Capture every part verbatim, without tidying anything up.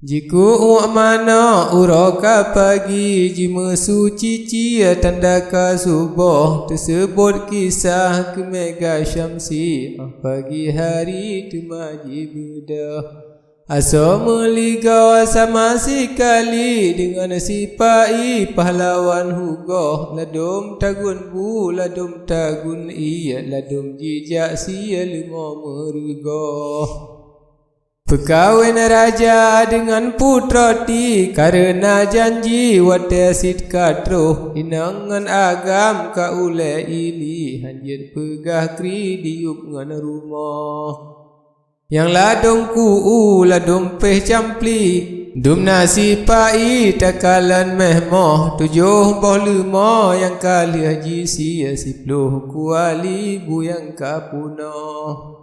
Jikeu'uek manok uroe ka pagi, jimeusu cici tanda ka suboh, teuseubot kisah keu Mega Syamsi, 'oh pagi hari teuma jibeudôh. Asoe meuligoe sama sikali deungon sipa-i pahlawan hugoh, ladôm tagun bu, ladôm tagun ié, ladôm jijak sie leumo meureugoh. Peukawen raja deungon putroe ti, kareuna janji watée cit ka troh, inong ngon agam ka ulée ili, hanjeuet peugah kri diyueb ngon rumoh. Nyang ladôm ku-u ladôm péh campli, dumna sipa-i takalon méh moh, tujoh boh leumo nyang ka lheueh jisie, siploh kuali bu nyang ka peunoh.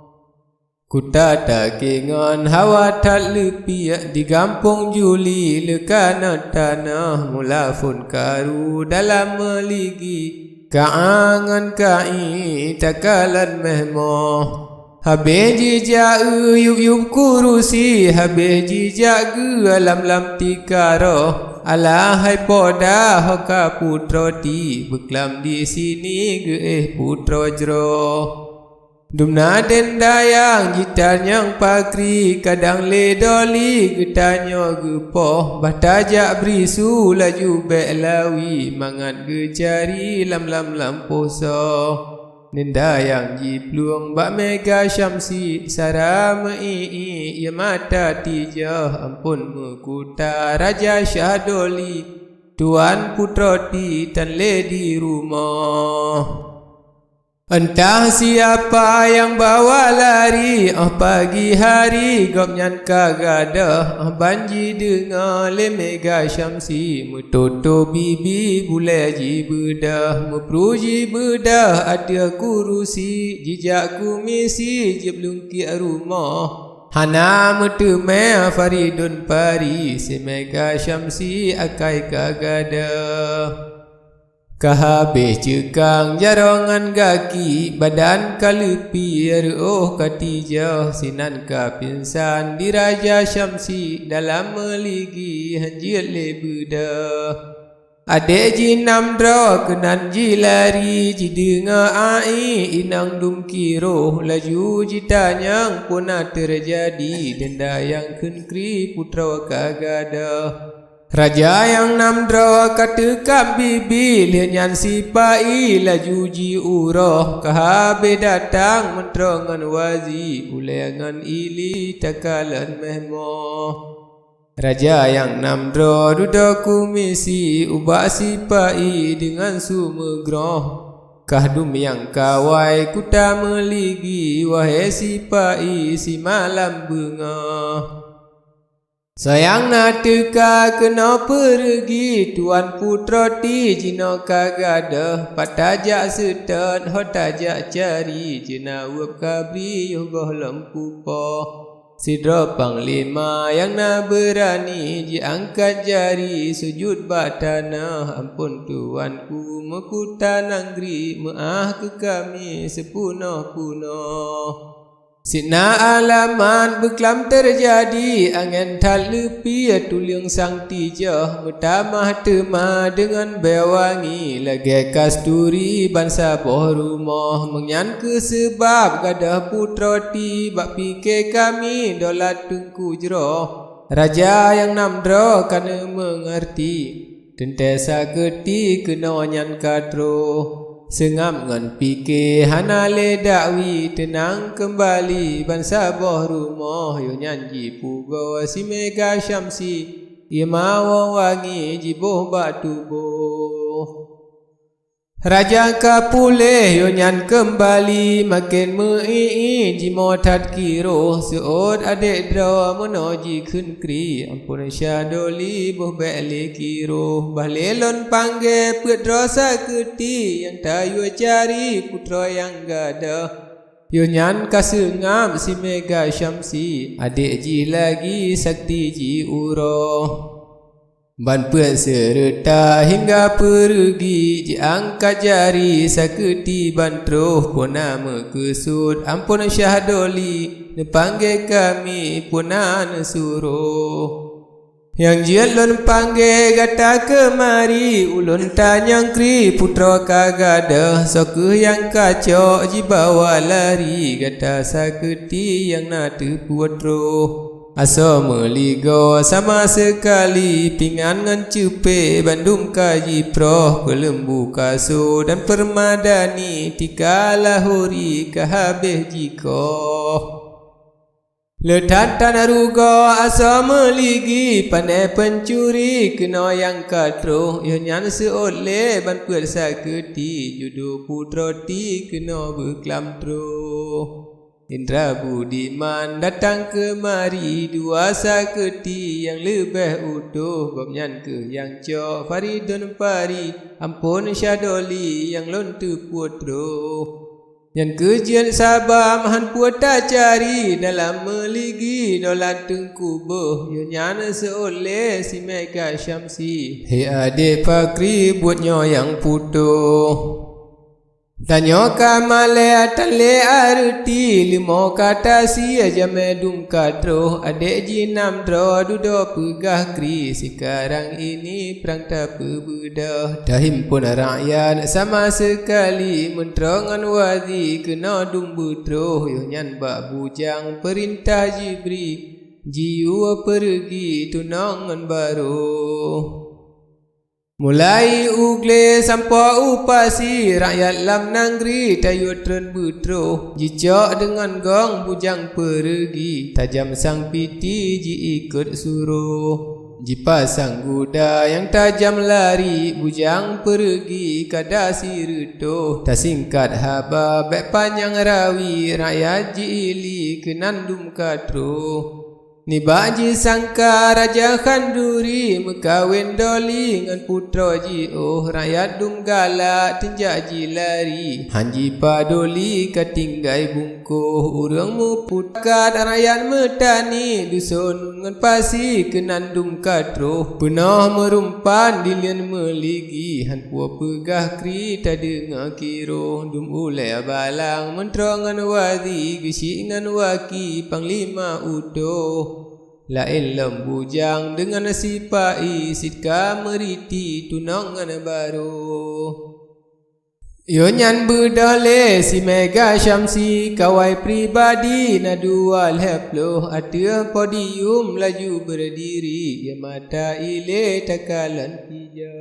Kuta takée ngon hawa that leupiek, di gampông Juli leukanot tanoh, mula phon karu dalam meuligi, ka-a ngon ka-i takalon méh moh. Habéh jijak eu yueb-yueb kurusi, habéh jijak geu lam-lam tika roh, alah hai poda ho ka putroe ti, beuklam di sini geuéh putroe jroh. Dumna dendayang jitanyong pakri, kadang lé doli geutanyoe geupoh, bah tajak bri su laju bék lawi, mangat geucari lam-lam lampôh soh. Dendayang jiplueng bak Mega Syamsi, sara meu-ié ié mata tijoh, amphon meukuta Raja Syahdoli, tuan putroe ti tan lé di rumoh. Entah siapa nyang bawa lari, 'oh pagi hari gobnyan ka gadôh, 'oh ban jideungoe lé Mega Syamsi, meutoto bibi bulée jibeudôh, meupru jibeudôh ateueh kurusi, jijak kumisi jieb lungkiek rumoh. Hana meuteumé Faridun Pari, si Mega Syamsi akai ka gadôh. Ka habéh ceukang jaroe ngon gaki, badan ka leupi reuôh ka tijoh, sinan ka pingsan di Raja Syamsi dalam meuligi hanjeuet lé beudôh. Adék jih nam droe keunan jilari, jideungoe ai inong dum kiroh, laju jitanyong peue na teujadi, dendayang kheun kri putroe ka gadôh. Raja nyang nam droe ka teukab bibi, lheueh nyan sipa-i laju jiuroh, ka habéh datang meuntroe ngon wazi, ulée ngon ili takalon méh moh. Raja nyang nam droe dudoe kumisi ubak sipa-i deungon su meugroh, kah dum nyang kawai kuta meuligi, wahé sipa-i simalam beungoh. Soe nyang na teuka keunoe peureugi, tuan putroe ti jinoe ka gadôh, pat tajak seutôt ho tajak cari, jeunaweueb ka bri yoh gohlom kupoh. Sidroe panglima nyang na beurani, jiangkat jari sujut bak tanoh, amphon tuanku meukuta nanggroe, meuáh keu kami sipeunoh-peunoh. Sinan alamat beuklam teujadi, angén that leupi tuleueng sang tijoh, meutamah teuma deungon bée wangi lagée kasturi bansaboh rumoh. Meunyan kheueh seubab gadôh putroe ti bak pike kami dolat teungku jroh. Raja nyang nam droe ka neumeungeurti. Teuntée sakeuti keunoe nyan ka troh, seungab ngon pike hana lé dakwi, teunang keumbali bansaboh rumoh. Yoh nyan jipugoe si Mega Syamsi, ié mawö wangi jiboh bak tuboh. Raja ka puléh, yoh nyan keumbali, maken meu-ié jimoe that kiroh, seuôt adék droe meunoe jikheun kri, amphon Syahdoli boh bék lé kiroh, bah lé lôn panggée peuet droe sakeuti nyang tayue cari putroe nyang gadôh. Yoh nyan ka seungab si Mega Syamsi, adék jih lagi sakti jiuroh. Ban peuet seureuta hingga peureugi, jiangkat jari sakeuti ban troh, peue na meukeusut amphon Syahdoli, neupanggée kami peue na neusuroh. Nyang jeuet lôn panggé gata keumari, ulôn tanyong kri putroe ka gadôh, soe kheueh nyang ka cok jibawa lari, gata sakeuti nyang na teupuotroh. Asoe meuligoe sama seukali, pingan ngon ceupék bandum ka jiproh, peuleumbu kaso dan peuremadani, tika lahori ka habéh jikoh. Le that-that rugoe asoe meuligi, pané peuncuri keunoe nyang ka troh, yoh nyan seuôt lé ban peuet sakeuti, judoe putroe ti keunoe beuklam troh. Indra Budiman datang keumari, dua sakeuti nyang leubeh utoh, gobnyan kheueh nyang cok Faridun Pari, Ampon Syadoli nyang lôn teupuotroh. Nyan kheueh jeuet sabab han peue tacari, dalam meuligi dolat teungku boh, yoh nyan seuôt lé si Mega Syamsi. He adék Fakri, buet nyoe nyang putôh. Tanyoe ka malée tan lé areuti, leumo ka tasie jamé dum ka troh, adék jih nam droe dudoe peugah kri, sikarang ini prang tapeubeudoh. Tahimpon rakyat sama seukali, meuntroe ngon wazi keunoe dum beutroh, yoh nyan bak bujang peurintah jibri, jiyue peureugi tunong ngon barôh. Mulai u glé sampoe u pasi, rakyat lam nanggroe tayue treun beutroh, jicok deungon gong bujang peureugi, tajam sang piti jiikot suroh. Jipasang guda nyang tajam lari, bujang peureugi kada sireutôh. Tasingkat haba bék panyang rawi, rakyat jiili keunan dum ka troh. Nibak jisangka Raja Khanduri meukawen Doli ngon putroe jiôh, rakyat dum galak tinjak jilari, han jipadoli ka tinggai bungkôh. Ureuëng mupukat rakyat meutani, duson ngon pasi keunan dum ka troh, peunoh meurumpan dileuen meuligi, han peue peugah kri tadeungoe kiroh, dum ulée balang meuntroe ngon wazi, geusyik ngon waki panglima utoh. Laén lom bujang deungon sipa-i, cit ka meuriti tunong ngon barôh. Yoh nyan beudoh lé si Mega Syamsi, kawai pribadi na dua lhée ploh, ateueh podium laju beurdiri, ie mata ilée takalon ija.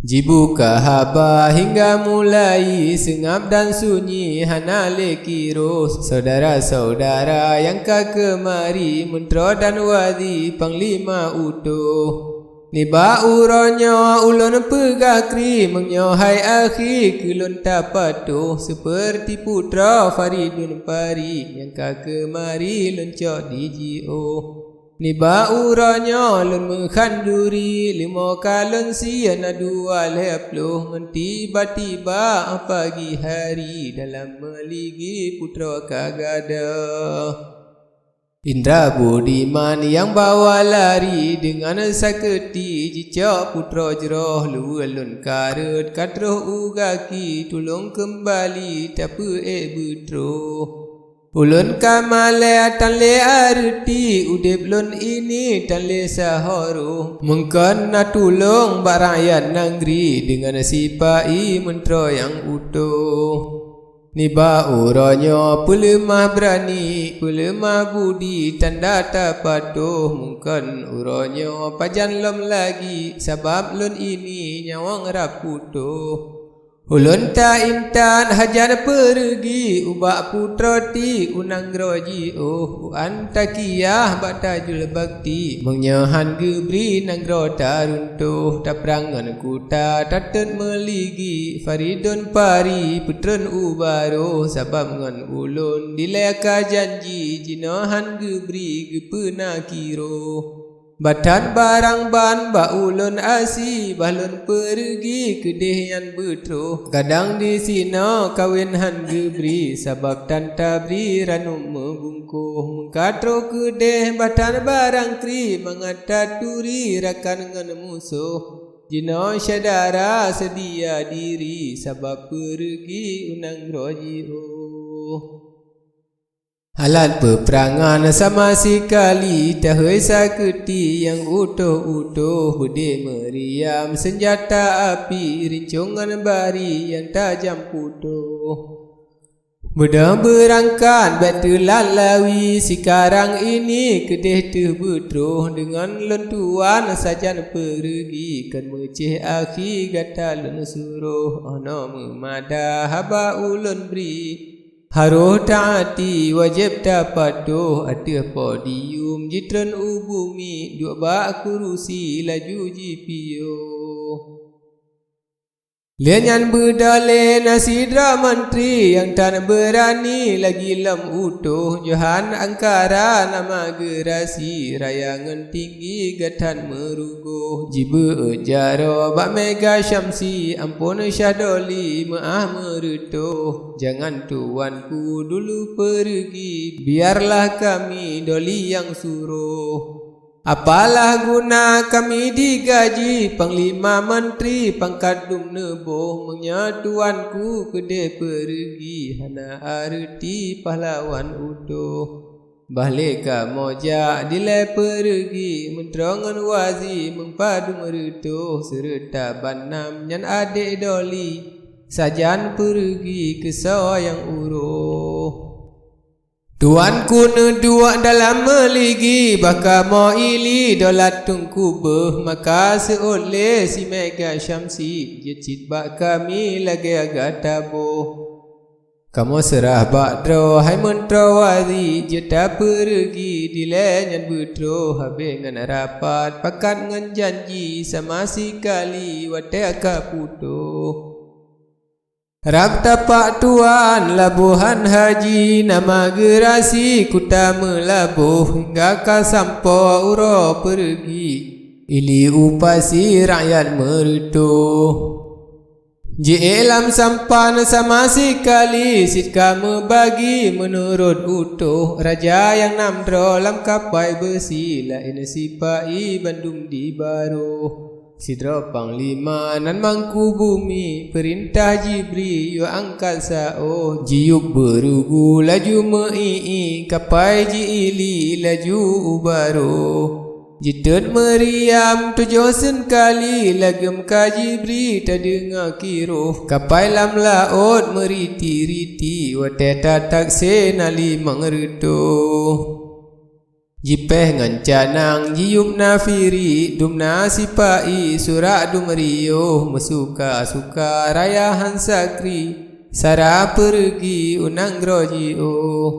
Jibuka haba hingga mulai, seungab dan sunyi hana lé kiroh. Syedara-syedara nyang ka keumari, meuntroe dan wazi panglima utoh. Nibak uroe nyoe ulôn peugah kri, meunyoe hai akhi keu lôn tapatoh, seupeurti putroe Faridun Pari nyang ka keumari lôn cok di jiôh. Nibak uroe nyoe lôn meukhanduri, leumo ka lôn sie na dua lhée ploh, ngon tiba-tiba pagi hari, dalam meuligi putroe ka gadôh. Indra Budiman nyang bawa lari, deungon sakeuti jicok putroe jroh, luweue lôn kareuet ka troh u gaki, tulông keumbali tapeuék beutroh. Ulôn ka malée tan lé areuti, udeb lôn ini tan lé saho roh. Meukon na tulông bak rakyat nanggroe, deungon sipa-i meuntroe nyang utoh. Nibak uroe nyoe peuleumah beurani, peuleumah budi tanda tapatoh. Meukon uroe nyoe pajan lom lagi, sabab lôn ini nyawöng rab putoh. Ulôn ta-intat hajat peureugi ubak putroe ti u nanggroe jiôh, u Antakia bak tajul bakti. Meunyoe han geubri nanggroe taruntoh, taprang ngon kuta tatot meuligi. Faridun Pari peutreun u barôh, sabab ngon ulôn dilée ka janji, jinoe han geubri geupeuna kiroh. Bathat barang ban bak ulôn asi, bah lôn peureugi keudeh nyan beutroh. Kadang disinoe kawen han geubri, sabab tan tabri ranup meubungkoh. Meuka troh keudeh bathat barang kri, mangat taturi rakan ngon musoh. Jinoe syedara seudia diri, sabab peureugi u nanggroe jiôh. Alat peuprangan sama sikali tahôi sakeuti nyang utoh-utoh, beudé meuriam, seunjata api, rincong ngon bari nyang tajam putôh. Beudôh beurangkat bék teulat lawi, sikarang ini keudeh teuh beutroh, deungon lôn tuan sajan peureugi, kon meucéh akhi gata lôn suroh, oh noe meumada haba ulôn bri. Harôh taati wajéb tapatoh, ateueh podium jitreun u bumi, duek bak kurusi laju jipiôh. Lheueh nyan beudalé na sidroe mantri nyang tan beurani, lagi lom utoh Johan Angkara nama geurasi, raya ngon tinggi gatan meurugoh, jibeuet jaroe bak Mega Syamsi, amphon Syah Doli meuáh meureutoh, jangan tuanku dulu peureugi, biarlah kami Doli nyang suroh. Apalah guna kami digaji, panglima mantri pangkat dum neuboh, meunyoe tuanku keudeh peureugi, hana areuti pahlawan utoh. Bah lé kamoe jak dilée peureugi, meuntroe ngon wazi meupadum reutoh, seureuta ban nam nyan adék Doli, sajan peureugi keusoe nyang uroh. Tuanku neuduek dalam meuligi, bah kamoe ili dolat teungku beuh, maka seuôt lé si Mega Syamsi, jeuet cit bak kami lagée gata boh. Kamoe seurah bak droe, hai meuntroe wazi, jeuet tapeureugi, dilée nyan beutroh, habéh ngon rapat, pakat ngon janji, sama sikali watée ka putôh. Rab tapak tuan labohan haji, nama geurasi kuta meulaboh, hingga ka sampoe uroe peureugi, ili u pasi rakyat meureutoh. Jiék lam sampan sama sikali, cit ka meubagi meunurot utoh, raja nyang nam droe lam kapai beusi, laén sipa-i bandum dibaroh. Sidroe panglima nan mangku bumi, peurintah jibri yue angkat saôh, jiyueb beurugu laju meu-i-i, kapai ji-ili laju u baroh. Jitot meuriam tujoh seun kali, lagée ka jibri tadeungoe kiroh, kapai lam laôt meuriti-riti, watée tatakse na limong reutoh. Jipéh ngon canang jiyueb na firi, dum na sipa-i surak dum riôh, meusuka-suka raya han sakri, sara peureugi u nanggroe jiôh.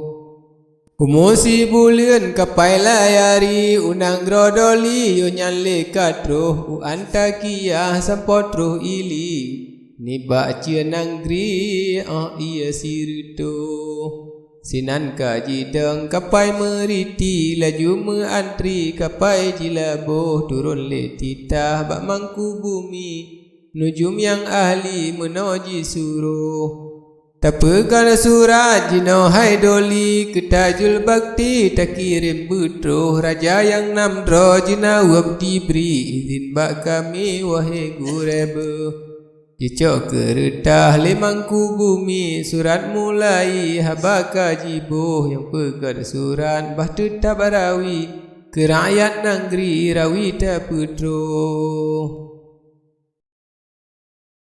Umu sibuleuen kapai layari, u nanggroe Doli yoh nyan lé ka troh, u Antakia sampoe troh ili, nibak ceue nanggroe óh ié sireutoh. Sinan ka jidong kapai meuriti, laju meuantri kapai jilaboh, turôn lé titah bak mangku bumi, nujum nyang ahli meunoe jisuroh. Tapeugah surat jinoe hai Doli, keu tajul bakti takirém beutroh, raja nyang nam droe jinaweueb dibri, idhin bak kami wahé gurée beuh. Jicok keu reutah lé mangku bumi, surat mulai haba ka jiboh, nyang peugét surat bah teutab rawi, keu rakyat nanggroe rawi tapeutroh.